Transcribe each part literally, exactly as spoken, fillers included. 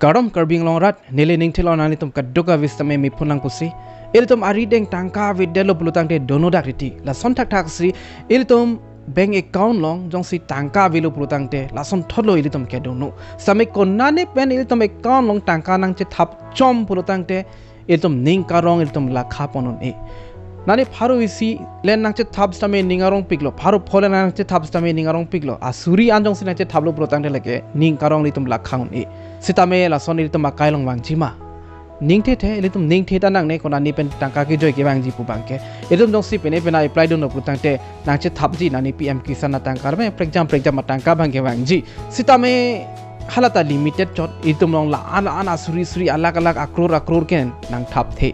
Kardom Karbi Anglong arat, neli ning thilo nanglitum kadokave sitame mephun lang pusi. Ilitum arideng tangka avedetlo pulotangte dono dak riti. Lason thakthak si ilitum bank account along jongsi tangka avelo pulotangte lason thotlo ilitum kedono. Sitame konane pen ilitum account along tangka nangchethap chom pulotangte ilitum ning karong ilitum lakha pon un-e. Nani pharo isi len nangchethap sitame ning arongpiklo, pharo pho len nangchethap sitame ning arongpiklo. Asuri an jongsi nangchethaplo pulotangte lake ning karong ilitum lakha un-e. Sitame lason ilitum akai along vangji ma? Ning thethe, ilitum ning thethe ta nangne konane pen tangka kejoi kevangji pu abangke. Ilitum jongsi pine pina apply dunlo pulotangte nangchethapji nani P M Kisan atangka arme prekjam prekjam atangka abangke vangji. Sitame halata limited chot, ilitum along la-an la-an asuri suri alak alak akror akror ke nangthapthe.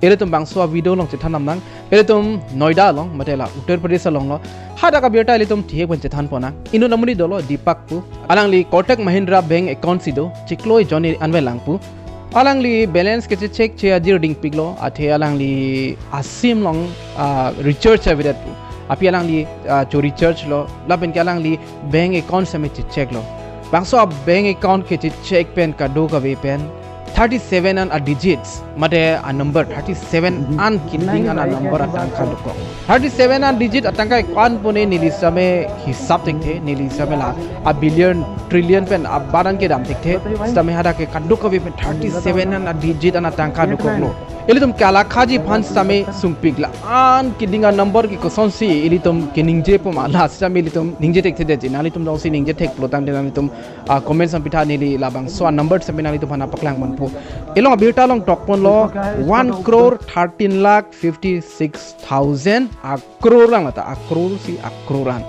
Ilitum bangso avideo along chethan nang, ilitum Noida along, mate la Uttar Pradesh alonglo. Hadak abirta ilitum thihek pen chethan ponnang. Inut amonit dolo Deepak pu. Alangli Kotak Mahindra bank account si do, chiklo jon anve lang pu. Alangli balance kechecheck che ajir dingpiklo, athe alangli asim along, ah, recharge avedet pu. Aphi alangli, ah, cho recharge lo, lapen ke alangli bank account sitame checheck lo. Bangso a bank account kechecheck pen kadokave pen thirty-seven an a digits, mate a number thirty-seven an keding an a number atangka dokok. Thirty-seven an digit atangka account pone neli sitame hisap thekthe, neli sitame la a billion, trillion pen abaran kedam thekthe, sitame hadak ke kadokave pen thirty-seven an a digit an atangka dokoklo. Ilitum kalakhaji aphan sitame sungpik la-an keding a number ke kosonsi ilitum keningje poma, la sitame ilitum ningje thekthedetji. Nanglitum jongsi ningje thek pulotangte nanglitum, ah, comment sitame pitha, neli labangso a number sitame nanglitum aphan paklang ponpo. Along abirta along tok ponlo one crore thirteen lakh fifty-six thousand, a crore lang lata, a crore si a crore an.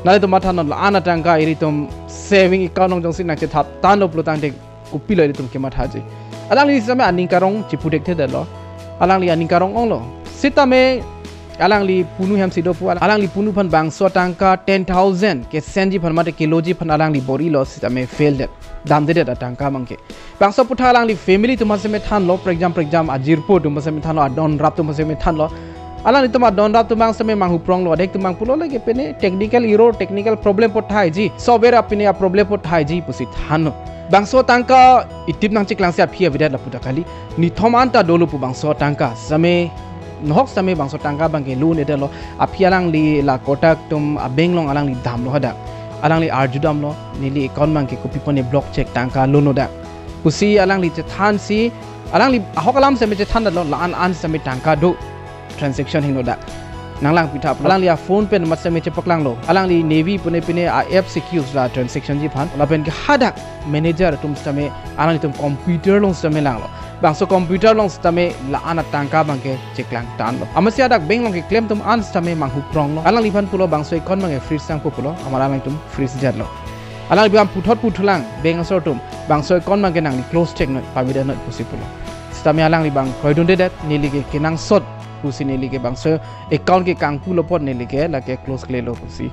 Nanglitum mathanon, la-an atangka ilitum saving account along jongsi nangchethap tanglo pulotangte kopilo ilitum kemathaji. Alangli sitame aning karong chipu thekthedetlo. Alangli aning karong onglo. Sitame alangli punu hem si do pu, alangli punu aphan bangso tangka ten thousand kesenji aphan mate keloji aphan alangli bor-ilo, sitame fail det. Damdedet atangka abangke. Bangso aputhak alangli family atum aphan sitame thanlo, prekjam prekjam ajirpo atum aphan sitame thanlo, adon rap atum aphan sitame thanlo. Alanglitum adon rap atum abang sitame manghupronglo, adek atum abang pulo lake pine technical error, technical problem apot thaiji, software apine a problem apot thaiji pusi thanlo. Bangso tangka itip nangcheklang si aphi avedet lapu ta kali. Nithom an ta dolo pu bangso tangka. Sitame nohok sitame bangso tangka abangke lo un-edetlo. Aphi alangli la Kotak atum a bank along alangli damlo hadak. Alangli arju damlo, neli account abangke kopi pone block chek, tangka lono dak pusi alangli chethan si, alangli ahok alam sitame chethandetlo, la-an an sitame tangka do, transaction hingno dak. Nanglang pitha, alangli a phone pen mat sitame chepaklanglo. Alangli Navy pune pine a app si ke-use la transaction ji aphan. Lapen ke hadak manager atum sitame alanglitum computer along sitame langlo. Bangso computer along sitame la-an atangka abangke cheklang tanglo. Amatsi hadak bank along keklem atum an sitame manghupronglo. Alangliphan pulo bangso account abangke freeze nangpo pulo, amat alangtum freeze detlo. Alangliphan puthot puthulang bank asor atum, bangso account abangke nangli close chek noi, pavedet noi pusi pulo. Sitame alangli abang kroidundedet, neli ke kenangsot pusi, neli ke bangso account ke kangpulo apot neli ke lake close klelo pusi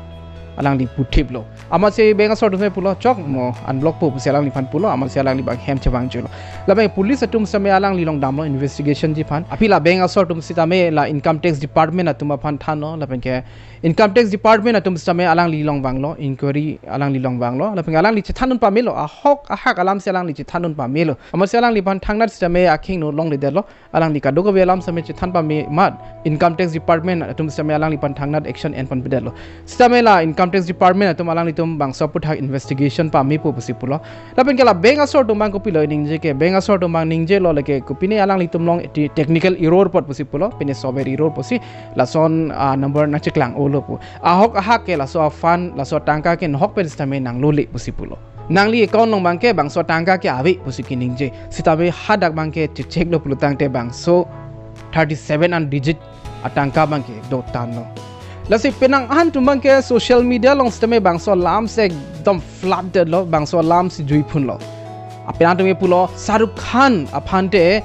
alangli puthiplo. Amatsi bank asor atum sitame pulo, chok mo unblock po pusi alangliphan pulo, amatsi alangli abang hem chevangjuilo. Lapen police atum sitame alangli along damlo investigation ji aphan. Aphi la bank asor atum sitame la income tax department atum aphan thanlo, lapen ke income tax department atum sitame alangli along vanglo, inquiry alangli along vanglo, lapen alangli chethan un pamelo, ahok ahak alam si alangli chethan un pamelo. Amatsi alangliphan thangnat sitame akhingno longledetlo, alangli kadokave alam sitame chethan pame amat income tax department atum sitame alangliphan thangnat action en ponpedetlo. Sitame la income tax department atum alanglitum bangso aputhak investigation pamepo pusi pulo. Lapen ke la bank asor atum abang kopilo ningje ke, bank asor atum abang ningjelo lake kopine alanglitum along te-, technical error apot pusi pulo, pine software error pusi, lason, ah, number nangcheklang-olo pu. Ahok ahak ke laso a fund, laso tangka ke nohok pen sitame nanglole pusi pulo. Nangli account along abangke bangso tangka ke ave pusi keningje. Sitame hadak abangke checheklo pulotangte bangso thirty-seven an digit atangka abangke dotanglo. Lasi penang an atum abangke social media along sitame bangso alam si ekdom flooded lo, bangso alam si juiphunlo. Apenang atum ke pulo Shahrukh Khan aphante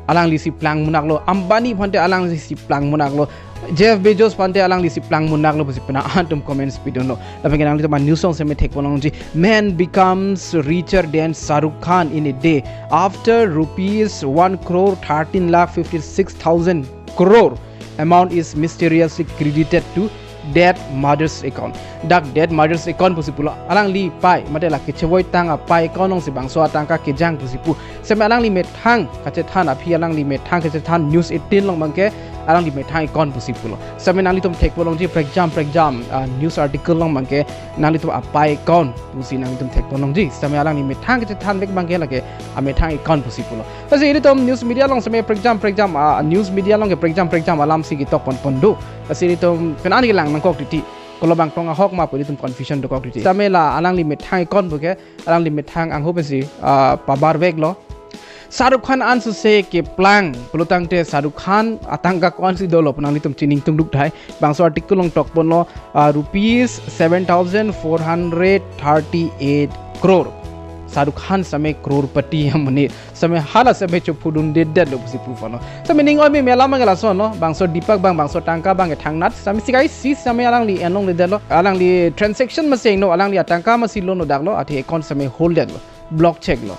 alangli si plang munak lo, Ambani aphante alangli si plang munak lo, Jeff Bezos aphante alangli si plang munak lo pusi penang an atum comments pidunlo. Lapen ke nanglitum a news along sitame thekpon longji, man becomes richer than Shahrukh Khan in a day after rupees one crore thirteen lakh fifty-six thousand crore amount is mysteriously credited to dead mother's account. Dak dead mother's account pusi pulo, alangli pai, mate la kechevoi tang apai account alongsi bangso atangka kejang pusi pu. Sitame alangli methang kachethan, aphi alangli methang kachethan News eighteen along abangke alangli methang account pusi pulo. Sitame nanglitum thekpon longji prekjam prekjam, ah, news article along abangke nanglitum apai account pusi nanglitum thekpon longji. Sitame alangli methang kachethanvek abangke lake amethang account pusi pulo. Lasi ilitum news media along sitame prekjam prekjam, ah, news media along ke prekjam prekjam alamsi ketok ponpon do. Lasi ilitum kenan kelang nangkok titi. Kolo bangtong ahok ma pu ilitum confusion dokok titi. Sitame la alangli methang account puke, alangli methang angho pensi, ah, pabarveklo. Shah Rukh Khan ansose keplang pulotangte Shah Rukh Khan atangka ko-ansi dolo pu nanglitum chining tungduk thai. Bangso article along tokponlo, ah, rupees seven thousand four hundred thirty-eight crore. Shah Rukh Khan sitame crorepati amonit. Sitame hala sitame chophudundedetlo pusi puponlo. Sitame ning oi me mela mangela sonlo. Bangso Deepak abang, bangso tangka abang kethangnat. Sitame sikai si sitame alangli enlongledetlo. Alangli transaction masengno, alangli atangka masi loan-o daklo, athe account sitame hold detlo. Block check lo.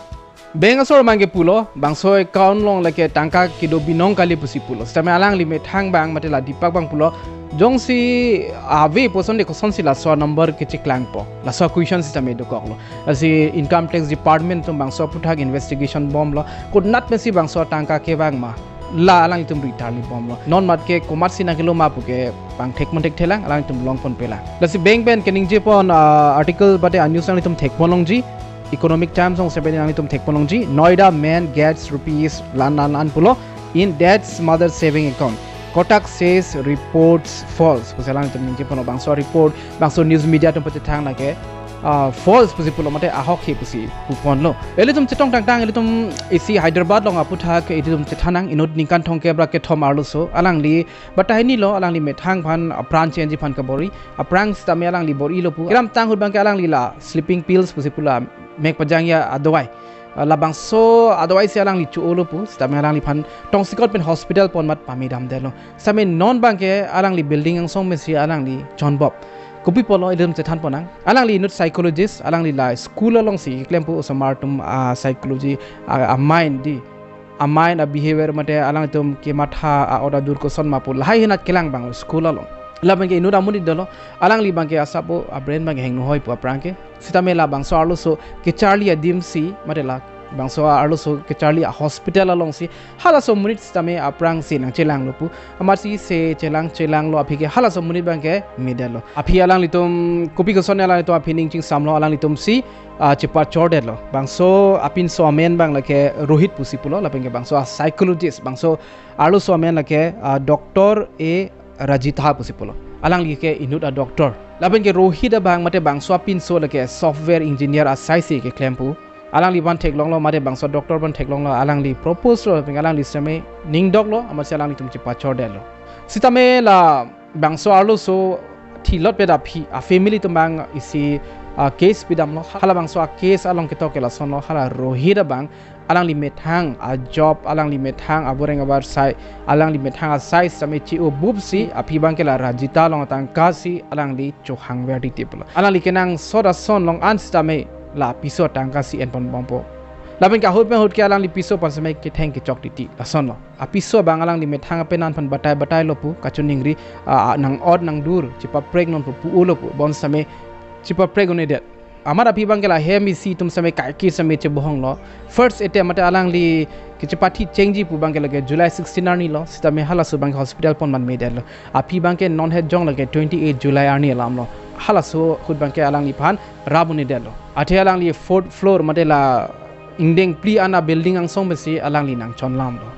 Bank asor abangke pulo, bangso account along lake tangka kedo binong kali pusi pulo. Sitame alangli methang abang, mate la Deepak abang pulo, jongsi ave pu ason de kosonsi laso number kecheklangpo. Laso question sitame dokoklo. Lasi Income Tax Department atum bangso aphuthak investigation bomlo. Konat pensi bangso tangka kevang ma, la alangtum ri tarli bomlo. Non mat ke komatsi nangkelo ma puke pangthek monthek thelang, alangtum longponpelang. Lasi bank pen keningjepon, ah, article bate a-news nanglitum thekpon longji. Economic Times along sitame nanglitum thekpon longji. Noida man gets rupees lan lan lan pulo in dad's mother saving account. Kotak says reports false. Pusi alangtum ningjeponlo, bangso report, bangso news media atum pachethang lake, ah, false pusi pulo, mate ahok he pusi puponlo. Ilitum chetong tangtang, ilitum isi Hyderabad along aphuthak ilitum chethan nang, inut ningkan thomkep ra kethom arloso alangli batai nilo, alangli methang aphan, ah, pran chenji aphan kabor-i. Aphrang sitame alangli bor-ilo pu. Kedamtang ahut abangke alangli la sleeping pills pusi pu la mek pajangji adawai, ah, labangso adawai si alangli cho-olo pu. Sitame alangliphan tongsekot pen hospital ponmat pamedamdetlo. Sitame non abangke alangli building angsong pensi alangli chonbop. Kopi pulo ilitum chethanpon nang. Alangli inut psychologist, alangli la school alongsi klempo osomar atum, ah, psychology, ah, a-mind di, a-mind, a-behavior mate alangtum kematha a-order dur koson ma pu lahai henat kelang abang school along. Labangke inut amonit dolo, alangli abangke asap o a-brain abangke hingno hoi pu aphrang ke. Sitame labangso arloso kecharli adimsi, mate labangso arloso kecharli a-hospital alongsi halaso amonit sitame aphrangsi nangchelanglo pu. Amatsi se chelang chelanglo aphi ke halaso amonit abangke medetlo. Aphi alanglitum kopi koson alanglitum aphi ning chingsamlo, alanglitumsi, ah, chepachordetlo. Bangso apinso amen abang lake Rohit pusi pulo, labangke bangso a-psychologist, bangso arloso amen lake, ah, Doctor A Rajitha pusi pulo. Alangli ke inut a-doctor. Labangke Rohit abang mate bangso apinso lake software engineer asaisi keklem pu. Alangliphan theklonglo, mate bangso doctor aphan theklonglo, alangli propose lo, labangke alangli sitame ningdoklo, amatsi alanglitum chepachordetlo. Sitame labangso arloso thilot peda aphi a-family atum abang isi, ah, case pidamlo. Halabangso a-case along ketok ke lasonlo, hala Rohit abang alangli methang a-job, alangli methang aboreng abar sai, alangli methang asai sitame che-o bupsi aphi abangke la Rajitha along atangkasi alangli chohangver titi pulo. Alangli kenangsot ason along an sitame la piso atangkasi enponbompo. Labangke ahut pen ahut ke alangli piso aphan sitame ketheng kechok titi lasonlo. Apiso abang alangli methang apenan aphan batai batailo pu, kachiningri, ah, nang-ot nangdur chepaprek non pu pu-olo pu, bonsitame chepaprek un-edet. Amat aphi abangke la hem isi atum sitame kaike sitame chebohonglo. First attempt mate alangli kechepathi chengji pu abangke lake July sixteen arnilo, sitame halaso abangke hospital ponman medetlo. Aphi abangke non het jong lake twenty-eight July arni alamlo. Halaso ahut abangke alangliphan rap un-edetlo. Athe alangli fourth floor mate la ingdeng phli an a-building angsong pensi alangli nangchonlamlo.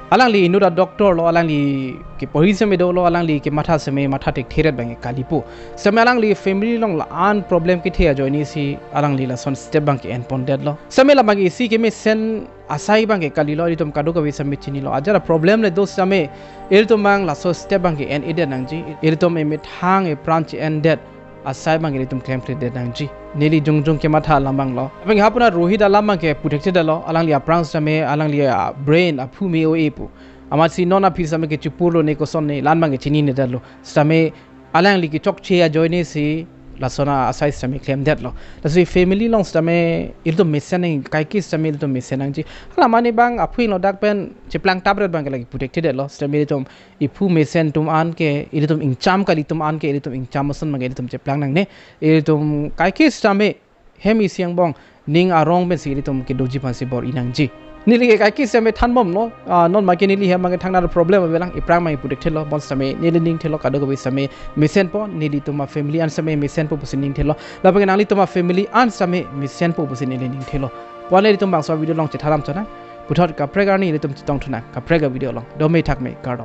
Alangli inut a-doctor lo, alangli keporhi sitame dolo, alangli kematha sitame matha thektheret abangke kalipo. Sitame alangli family along la-an problem kethe ajoinesi alangli lason step abangke enpondetlo. Sitame labangke isi kemesen asai abangke kalilo, ilitum kadokave sitame chinilo. Ajat a-problem le do sitame ilitum abang laso step abangke en-edet nangji. Ilitum emethang epran che-endet asai abang ilitum klemkledet nangji. Neli jongjong kematha alam abanglo. Abang hapuna Rohit alam abangke puthekthedetlo, alangli aphrang sitame alangli a-brain aphu me-o-e pu. Amatsi non aphi sitame kechipurlo ne koson ne, la-an abangke chininedetlo. Sitame alangli kechokche ajoinesi Lason asai sitame klemdetlo. Laso family along sitame ilitum mesen nang, kaike sitame ilitum mesen nangji. Hala mane bang aphui lo dak pen cheplang tapret bang ke lagi puthekthe detlo. Sitame ilitum iphu mesen atum an ke ilitum ingcham kali atum an ke ilitum ingcham ason bang ke ilitum cheplang nangne. Ilitum kaike sitame hem isi angbong ning arong pensi ilitum kedoji aphansi bor-i nangji. Neli ke kaike sitame thanbomlo, ah, non make neli hem make thangnar problem avelang, iphrang make puthekthelo, bonsitame neli ningthelo kadokave sitame mesenpo, nelitum a-family an sitame mesenpo pusi ningthelo, lapen ke nanglitum a-family an sitame mesenpo pusi neli ningthelo. Pu-an nelitum bangso video along chethan lam chonang, puthot kaprek arni nelitum chetongthu nang, kaprek a-video along, dome thakme, kardom.